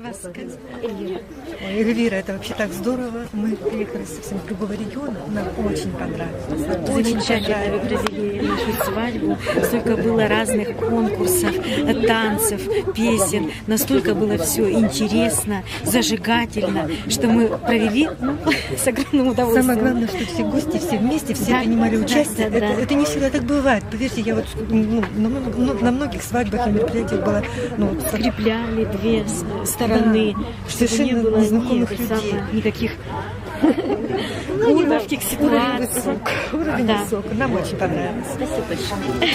Вас сказать? Эльвира. Ой, Эльвира, это вообще так здорово. Мы приехали совсем с другого региона. Нам очень понравилось. Очень Замечательно вы понравилось. провели нашу свадьбу. Столько было разных конкурсов, танцев, песен. Настолько было все интересно, зажигательно, что мы провели ну, с огромным удовольствием. Самое главное, что все гости, все вместе, все Да, принимали да, участие. да, это, да. это не всегда так бывает. Поверьте, я вот ну, на многих свадьбах и мероприятиях была. Ну, вот так- Скрепляли две стороны, Да, чтобы не совершенно было незнакомых ни, людей. самое, никаких ну, неловких Уровень ситуаций. высок. Уровень Да. высок. Нам очень понравилось. Спасибо большое.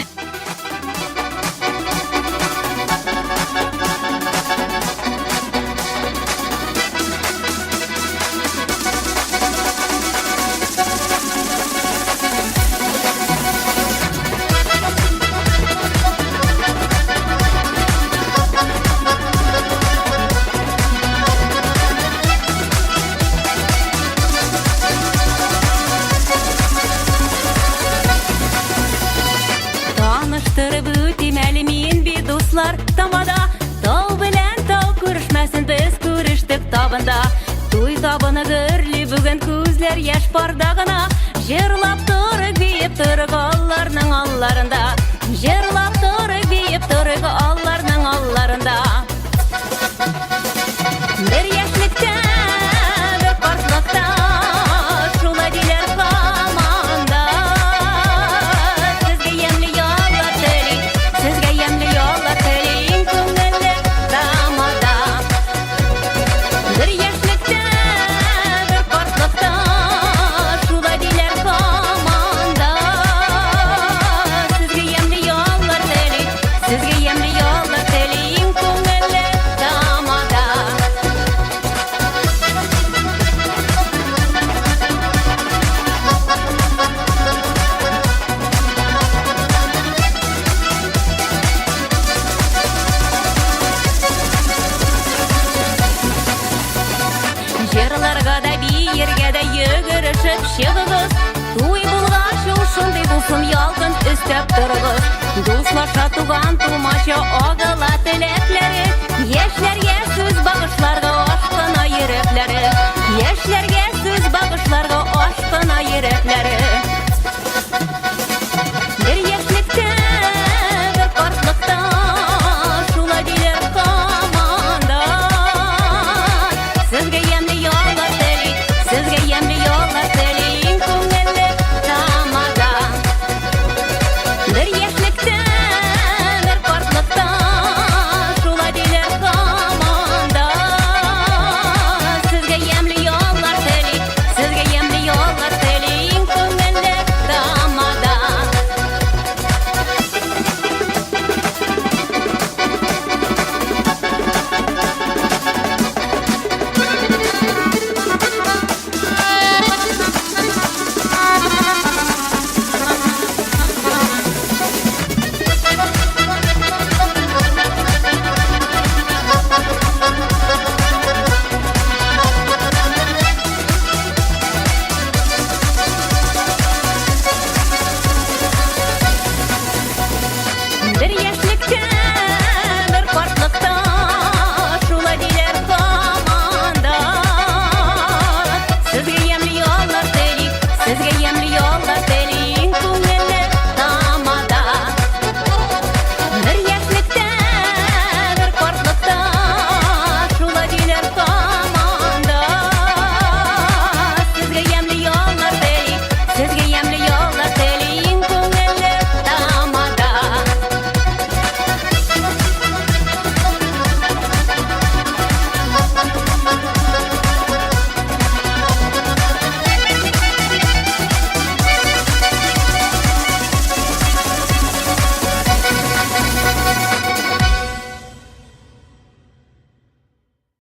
Таныштырып үтим әле мин бит, дуслар, тамада. Тау белән тау күрешмәсен, без күрештек табында. Туй табыны гөрли бүген, күзләр яшь парда гына. Җырлап торык, биеп торык алларның алларында. Җырлап торык, биеп торык алларның алларында. Бер яшьлектә, бер картлыкта, шулай диләр һаман да. Сезгә ямьле яллар телим, сезгә ямьле яллар телим, күңелле тамада. Бер яшьлектә, бер картлыкта, шулай диләр һаман да. Сезгә ямьле яллар телим, сезгә ямьле яллар телим, күңелле тамада. Җырларга да, биергә дә йөгерешеп чыгыгыз. Туй булгач, ул шундый булсын, ялкын өстәп торыгыз. Дуслаша туган тумача агыла теләкләре. Яшь